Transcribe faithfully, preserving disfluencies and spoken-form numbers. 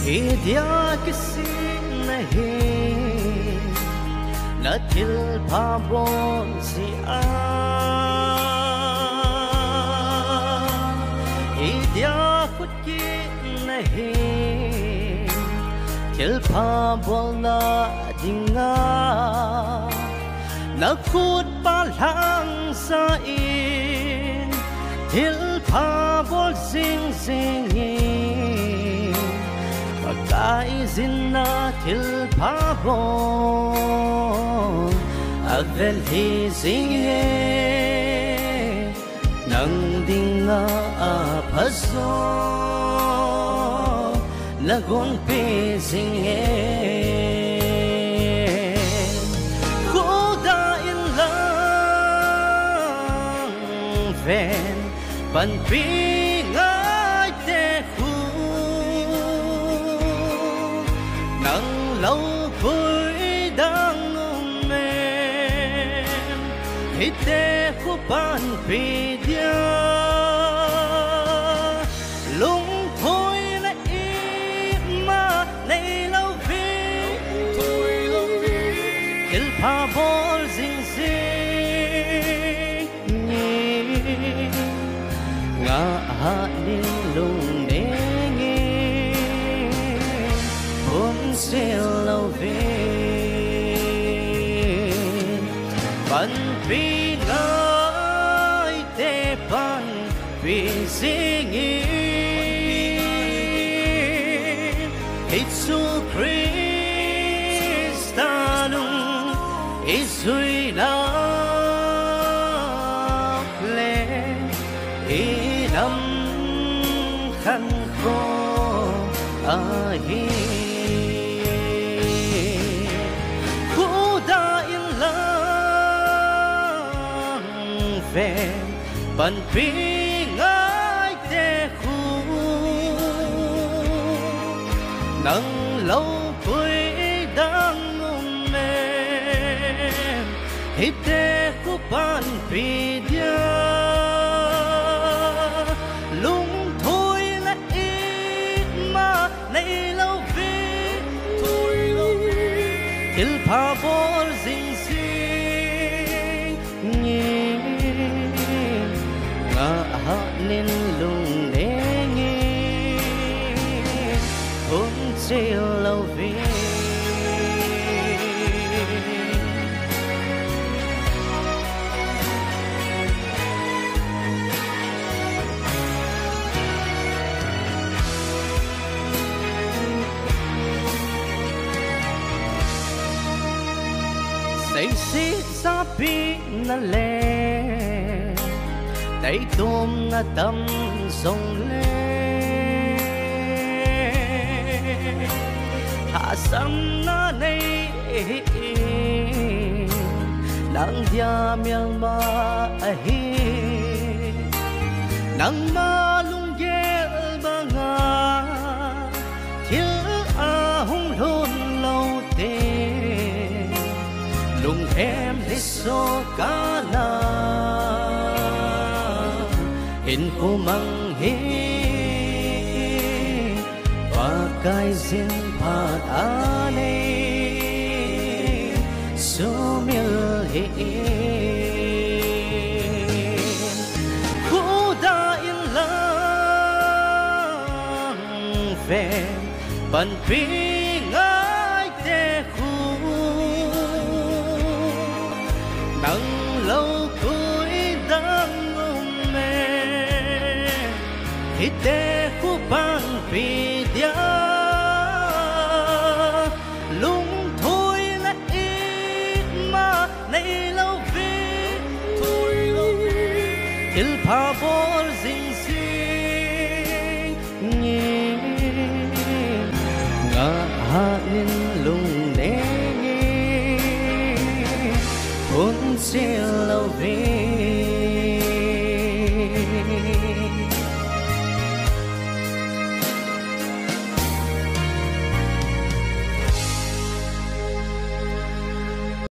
Idia kisih nahi, na thilpha bol jeh a. Idia khut kit nahi, thilpha bolna dinga. Na khut pa lhang sa in, thilpha bol jing jing in, Pakai jin na thilpha bol, avel hi jing e. Nang dinga apha jo, na gonpi jing e. Khuda in lang ven, panpi ngaite khu. Nang lou pui dang um em, hite khu panpi dia. Lungthoina ima neilou vin, thilpha bol jing jing in, ngah hat in lung neng in, phunsil lou vin, panpi ngaite panpi jing in, Jesu Christa lung i jui nau le, i nam khankho ahi. Khuda in lang ven, panpi ngaite khu. Nang lou pui dang um em, hite khu panpi dia. Lungthoina ima neilou vin, thilpha bol jing jing in, ngah hat in lung neng in, phunsil lou vin. Seiset japina le taitomna tam jongle, hahsatna nei in, nang dia melma ahi. Nangma lunggel banga thil ahung lhun lou te, lunghem lhiso kana hinkho mang hi, Pakai jin phat a nei sumil hih in. Khuda in lang ven, panpi ngaite khu. Nang lou koi dang um em, hite khu panpi dia. Lungthoina ima neilou vin, thilpha bol jing jing in, ngah hat in lung neng in, phunsil lou vin.